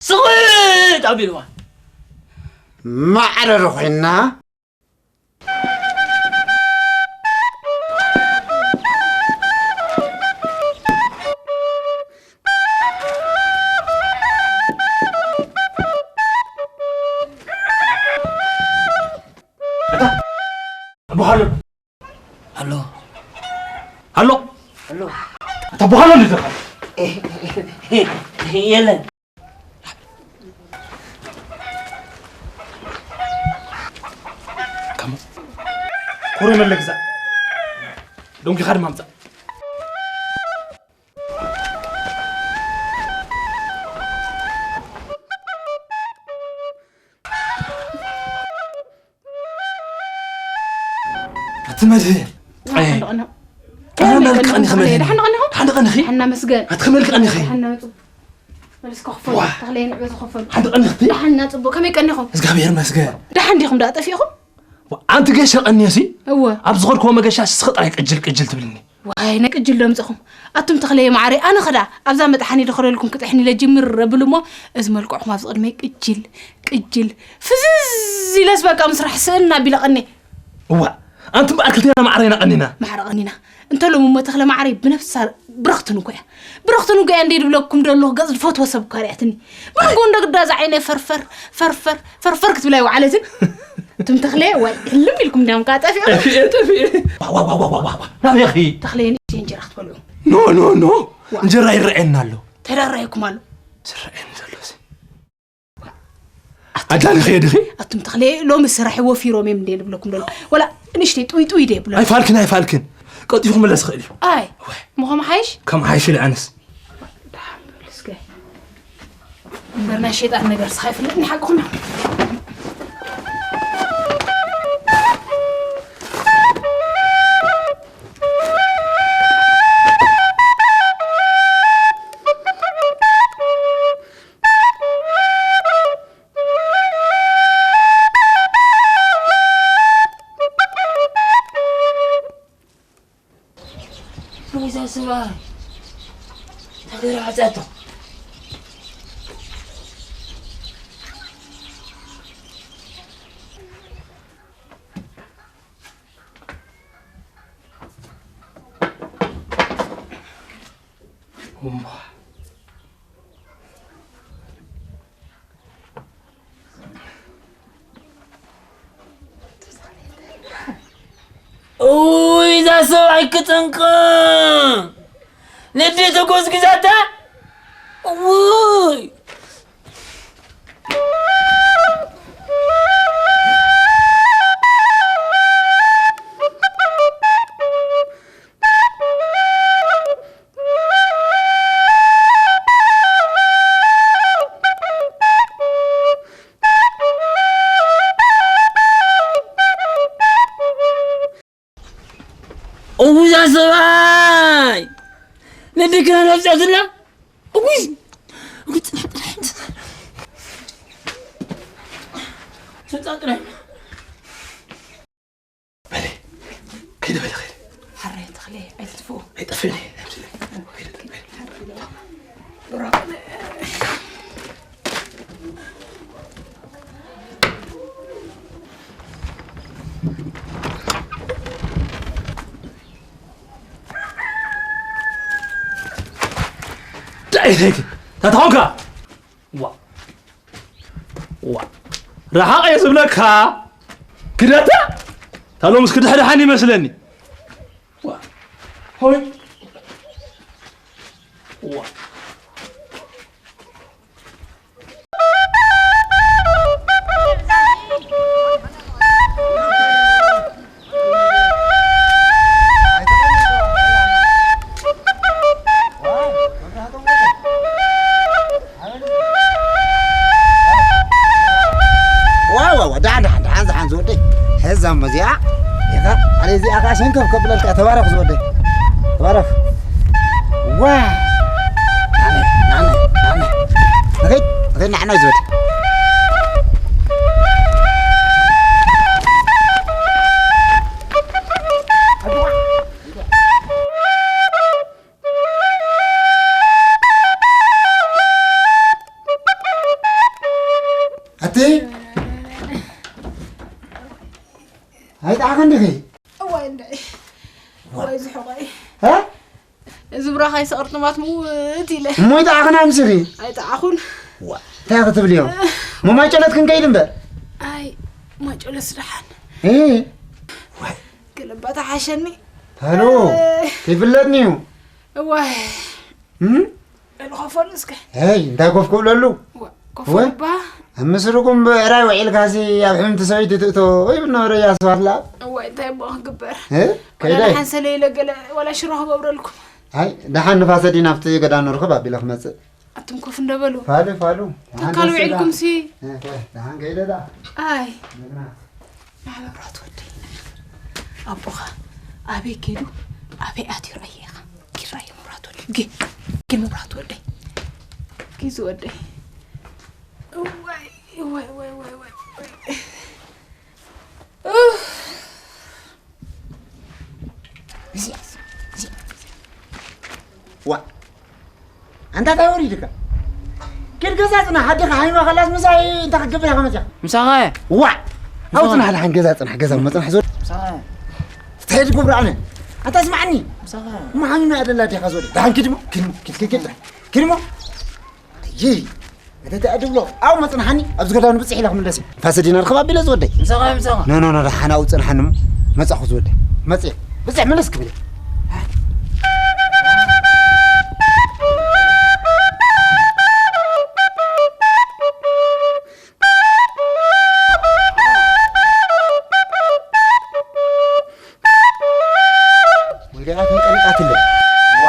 ስቕጥ ኣቢልዋ። ማዕረ ርኾይና። ኣታ፣ ኣቦ ሃሎ። ሃሎ። ሃሎ። ሃሎ። ኣታ፣ ኣቦ ሃሎ እንዴ ተባለ? የለን። ከመ-፣ ኮረመለ ግዛእ። ዶንኪኻ ድማ ምጻእ። ኣቲ መድህን። ደሓን ዶ ቀኒኹም? ኣነ ደሓን ዶ ቀኒኹም? ደሓን ዶ ቀኒኹም? ደሓን ዶ ቀኒኺ? ደሓን እናመስገን። ኣቲ ከመይ ኢልኪ ቀኒኺ? ደሓን እናመጹ። መልስ ክኽፈሉ። ዋ። ተኽለየ ንዕኡ ዝኽፈሉ። ደሓን ዶ ቀኒኽቲ? ደሓን እና ጽቡቕ። ከመይ ቀኒኹም? እግዚኣብሔር ይመስገን። ደሓን ዲኹም ደኣ ጠፊእኹም? ዋ፣ ኣንቲ ገሸ ቀኒየሲ? እወ። ኣብ ዝኸድክዎ መገሻ ስኺ ጥራይ ቅጅል ቅጅል ትብልኒ። ዋይ፣ ናይ ቅጅል ዶ ኣምጽኹም? ኣቱም ተኽለየ ማዓረይ፣ ኣነ ኸዳ ኣብዛ መጥሓኒ ድኸደልኩም ክጥሕኒ ኢለ ጅምር ረብል እሞ፣ እዚ መልክዕኹም ኣብዚ ቅድመይ ቅጅል፣ ቅጅል፣ ፍዝዝ ኢለስ በቃ ምስራሕ ስእን ኣቢለ ቀኔ። እዋ፣ ኣንቲ እምበኣር ክልቴና ማዕረ ኢና ቀኒና። ማዕረ ቀኒና። እንተ ሎሚ እሞ ተኽለ ማዕረይ ብነብሳ ብርኽቲ ንጎያ። ብርኽቲ ንጎያ እንደ ድብለኩም ደለኹ ገጽ ዝፈትዎ ሰብ እኳ ሪኣትኒ። ብንጎ እንደ ግዳ እዛ ዓይነ ፈርፈር፣ ፈርፈር፣ ፈርፈር ክትብላ ይወዓለትን። እቱም ተኽለ ዋይ ህልም ኢልኩም እንዲያም ከዓ ጠፊኡ። ጠፊኤ፣ ጠፊኤ። ዋ፣ ዋ፣ ዋ። ናበይ ኢኺ? ተኽለ ንእሽተይ እንጀራ ክትበልዑ። ኖ፣ ኖ፣ ኖ። ዋ። እንጀራ ይረኣየና ኣሎ። ተዳራይኩም ኣሎ። ዝረኣየኒ ዘሎ እዚ። ኣዳኒ ኸየድኺ? ኣቱም ተኽለ ሎሚ ስራሕ ወፊሮም እዮም እንደ ንብለኩም ደሎ። ወላ ንእሽተይ ጥውይ ጥውይ ደ ይብሎ። ኣይፋልክን፣ ኣይፋልክን። ቀልጢፉ ክምለስ ይኽእል እዩ። ኣይ፣ ወይ። እሞ ከም ሓይሽ? ከም ሓይሽ ኢለ ኣነስ። ደሓን በሉ እስከ። እምበር ናይ ሸይጣን ነገር ስኻ ይፍለጥ ንሓቅኹም። እዛ ሰብኣይ፣ እታ ገረብ ዓጽያቶ። እሞ። ኡይ፣ እዛ ሰብኣይ ክጥንቅቕ። ንዴ ተጎዝጊዛታ። ኡይ። እውይ፣ እዛ ሰብኣይ ነደይ ክና ናብዚኣ ዘላ። እውይ፣ እውይ፣ ጽናሕ፣ ጽናሕ፣ ጽናሕ። ጽናሕ፣ ጽናሕ። በለ፣ ከይደ በለ፣ ከይደ። ሓራይ ተኽለ ኣይትጥፍኡ። ኣይጠፍእን እየ፣ ኣይመስለኒ። ከይደ፣ ከይደ። እንታይ፣ እንታይ፣ እንታይ ተኾንካ? ዋ። ዋ። ረሓቕ እየ ዝብለካ። ክደታ? ታሎም እስኪ ድሕድሓን ይመስለኒ። ዋ። ሆይ። ዋ። ዋ፣ ዋ፣ ዋ፣ ደሓን፣ ደሓን፣ ደሓን፣ ደሓን ዝወደይ። ሕዛ እሞ እዚኣ፣ ኢኻ፣ ኣነ እዚኣ ኸዓ ሸንከፍ ከብለልካ፣ ተባረኽ ዝወደይ። ተባረኽ። ዋ። ናመ፣ ናመ፣ ናመ። ንኸይድ፣ ንኸይድ፣ ንዓና እዩ ዝወደይ። ንባት ምውት ኢለ። እሞ ይጠዓኽና ኣምሲኺ። ኣይጠዓኹን። እንታይ ክትብልዮ? እሞ ማይ ጨለት ክንከይድ እምበር። ኣይ ማጨለስ ደሓን። እ፣ ገለባታ ሓሸኒ። ሃሎ፣ ይፍለጥኒ እዩ። እዋይ እም? እልኸፈሉ እስከ። ሄይ፣ እንታይ ኮፍ ክብለሉ? ዋ፣ ኮፍ ወይ? እባ። ኣብ ምስርኩም ብዕራይ ውዒልካሲ ኣብ ሕምቲ ሰበይቲ ትእቶ ወይ ብነበረ እያ ስባትላ። እዋይ እንታይ እሞ ክግበር። እ? ወላ ከይደ? ደሓን ሰለይለ ገለ ወላ ሽሮ ክገብረልኩም። ኣይ፣ ደሓን ንፋሰ ዲና ኣብቲ ገዳኑ ርኽብ ኣቢለ ክመጽእ። ኣቱም ኮፍ እንደበሉ። ፋሉ፣ ፋሉ። ተካል ውዒልኩም ሲ። እ፣ ደሓን ከይደ ዳ። ኣይ። መግና። ንዓ መብራህቲ ወደይ። ኣቦኻ ኣበይ ከይዱ ኣበይ ኣትዩ ረኣየ ኢኻ። ኪድ ረኣየ መብራህቲ ወደይ። ጊ፣ ጊ መብራህቲ ወደይ። ጊ ዝወደይ። እዋይ፣ እዋይ፣ እዋይ፣ እዋይ፣ እዋይ፣ እዋይ። ኡፍ። ዋ፣ ኣንታ እንታይ ወሪድካ? ኪድ ገዛ ጽናሕ፣ ኣዴኻ ሃይማ ከላስ ምሳይ እንታይ ክትገብር ኢኻ መጺኻ? ምሳኻ እየ። ዋዕ! ኣብኡ ጽናሕ፣ ደሓን ገዛ ጽናሕ፣ ገዛ እሞ ጽናሕ፣ ዞር። ምሳኻ እየ። ትሄድ ትገብሮ ኣነ። ኣንታ ስማዕኒ። ምሳኻ እየ። እሞ ሃይማ እያ ደላ ኣዴኻ፣ ዞር። ደሓን ኪድ እሞ፣ ኪድ እሞ፣ ኪድ፣ ኪድ፣ ኪድ፣ ኪድ እሞ። ይይ፣ እቲ ትኣድብሎ፣ ኣብኡ መጽናሓኒ፣ ኣብዚ ገዳኑ ብጽሕ ኢለ ክምለስ እየ። ፋሰ ዲናር ከባቢ ኢለ ዝወደይ። ምሳኻ እየ፣ ምሳኻ። ኖ፣ ኖ፣ ኖ፣ ደሓን ኣብኡ ጽናሓኒ እሞ። መጻኹ ዝወደይ። መጽየ። ብጽሕ ምለስ ክብል እየ። ወዲቓ ተንቀሊቃትለ። ዋ።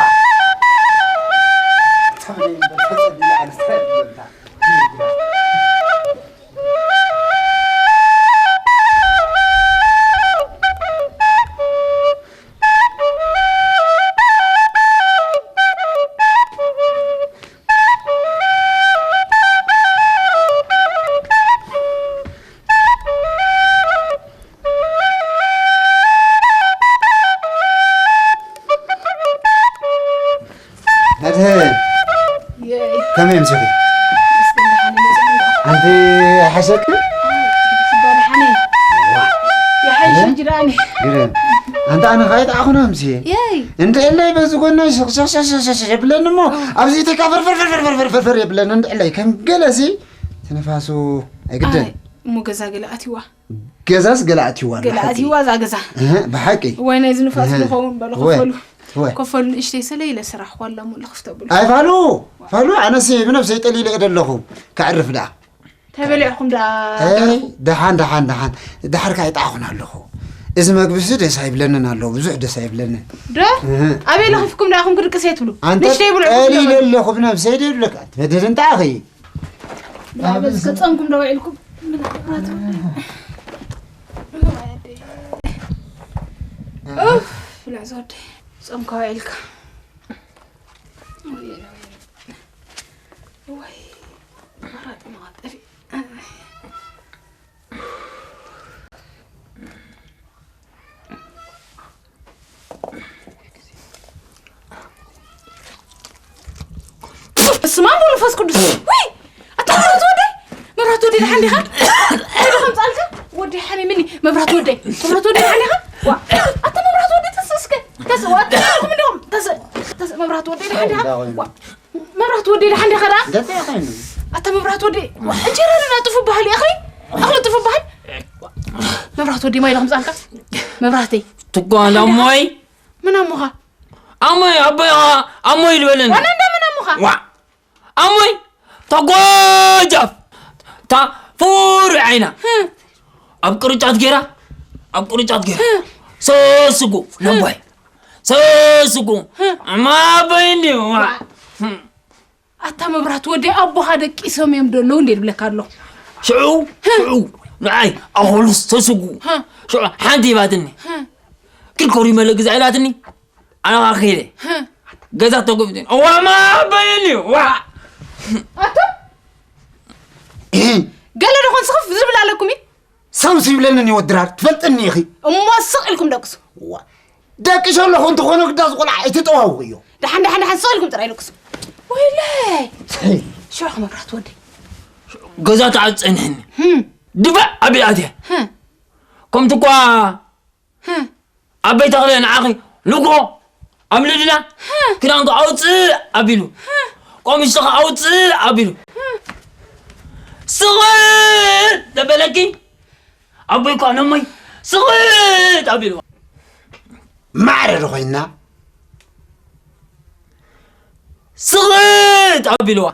መድህን፣ ከመይ ኣምሲኺ? ኣንቲ ሓሸኪ? ግርም። ኣንታ ኣነ ኸኣ ይጠዓኹና ኣምስየ። የይ። እንድዕለይ በዚ ጎነይ ሸኽሸኽሸኽሸኽ የብለኒ እሞ፣ ኣብዚ ተካ ፈርፈር የብለኒ እንድዕለይ ከም ገለሲ ትንፋሱ ኣይግድን። ኣይ፣ እሞ ገዛ ገለ ኣትይዋ። ገዛስ ገለ ኣትይዋ ኣሎ፣ ገለ ሓቂ። ኣትይዋ እዛ ገዛ። እህ፣ ብሓቂ። እዋይ፣ ናይዚ ንፋስ እህ። ንኸውን በሉ፣ እወ፣ ከፈሉ። እወ። ከፈሉ፣ ንእሽተይ ሰለ ኢለ ስራሕ ዋላ እሞ ልኽፍተ ብሉ። ኣይ፣ ፋሉ፣ ፋሉ፣ ኣነስ ብነብሰይ ጠሊለ እየ ደለኹ። ከዕርፍ ደኣ። ተበሊዕኹም ደኣ ኣይ፣ ተረፉ። ደሓን፣ ደሓን፣ ደሓን። ደሓር ከኣ ይጠዓኹን ኣለኹ። እዚ መግብሲ ደስ ኣይብለንን ኣሎ፣ ብዙሕ ደስ ኣይብለንን። ዶ? እህ። ኣበይ ለኽፍኩም ደኣ፣ ኹም ክድቅስ እየ ትብሉ? ኣንተ ንእሽተይ ብልዑ ጠሊለ ኣለኹ፣ ብነብሰይ ደለካ። ትበድል እንጣ ኣኺ። ብላዕ በዚ ከጸምኩም ዶ ውዒልኩም? ኡፍ፣ ብላዕ ዝወደይ። ጸምካ ውዒልካ። ወይ፣ መራቂ መቐጠፊ። በስመ ኣብ ወመንፈስ ቅዱስ። ውይ! ኣታ መብራት ወደይ! መብራት ወደይ ደሓን ዲኻ? እንታይ ዶ ከምጻልካ? ወደይ ሓሚምኒ። መብራት ወደይ! መብራት ወደይ ደሓን ዲኻ? ዋ! ኣታ መብራት ወደይ ተስእ እስከ። ተስእ፣ ዋ፣ ኣታ ዲኹም እንዲኹም። ተስእ፣ ተስእ፣ መብራት ወደይ ደሓን ዲኻ? ዋ! መብራት ወደይ ደሓን ዲኻ ደኣ? እንታይ ኮይኑ? ኣታ መብራት ወደይ! ዋ! እንጀራ ንዳ ጥፉ በሃል፣ እኽሊ፣ እኽሊ ጥፉ በሃል። መብራት ወደይ ማይ ዶ ከምጻልካ? መብራህተይ! ትጓል ኣሞይ! መን ኣሞኻ? ኣሞይ፣ ኣቦይ ኸኣ ኣሞይ ዝበለኒ። ዋና እንዳ መን ኣሞኻ? ዋ! ኣሞይ፣ እታ ጓጃፍ፣ እታ ፍሩይ ዓይና። ህም። ኣብ ቅርጫት ገይራ፣ ኣብ ቅርጫት ገይራ። ህም። ሰስጉ፣ ነቦይ። ሰስጉ። ህም። ኣማ ኣቦይ እንድዩ። ዋ! ዋ! ህም። ኣታ መብራት ወደይ፣ ኣቦኻ ደቂሶም እዮም ዶ ኣለዉ እንዴ ዝብለካ ኣለኹ። ሽዑ፣ ሽዑ፣ ንዓይ ኣኹሉስ ተስጉ። ሀ። ሽዑ ሓንቲ ሂባትኒ። ሀ። ኪድ ኮሪመለ ግዛእ ኢላትኒ። ኣነ ኸዓ ከይደ። ሀ። ገዛ ተጎብትን። እዋማ በይኒ፣ ዋ! ኣታ ገለ ዶ ኾን ስኽፍ ዝብል ኣለኩም እዩ? ሰምሲ ይብለንን እዩ ወዲ ድራር፣ ትፈልጥኒ ኢኺ። እሞ ስቕ ኢልኩም ደቅሱ። ዋ፣ ደቂሰ ኣለኹ እንተኾነ ግዳ ዝቖልዓ ኣይትጠዋውቕዮ። ደሓን፣ ደሓን፣ ደሓን፣ ስቕ ኢልኩም ጥራይ ደቅሱ። ወይለይ! ሰይ። ሽዑ መብራት ወደይ። ገዛ ተዓጽ ጸኒሕኒ። ህም። ድፋዕ ኣቢለ ኣትየ። ህም። ከምቲ እኳ ህም። ኣበይ ተኽለ ንዓኺ ንግሆ ኣምልድና ክዳንኩ ኣውፅእ ኣቢሉ፣ ቆሚስኻ ኣውፅእ ኣቢሉ፣ ስቕጥ ደበለኪ። ኣቦይ እኳ ነሞይ ስቕጥ ኣቢልዋ። ማዕረ ዶ ኮይና? ስቕጥ ኣቢልዋ።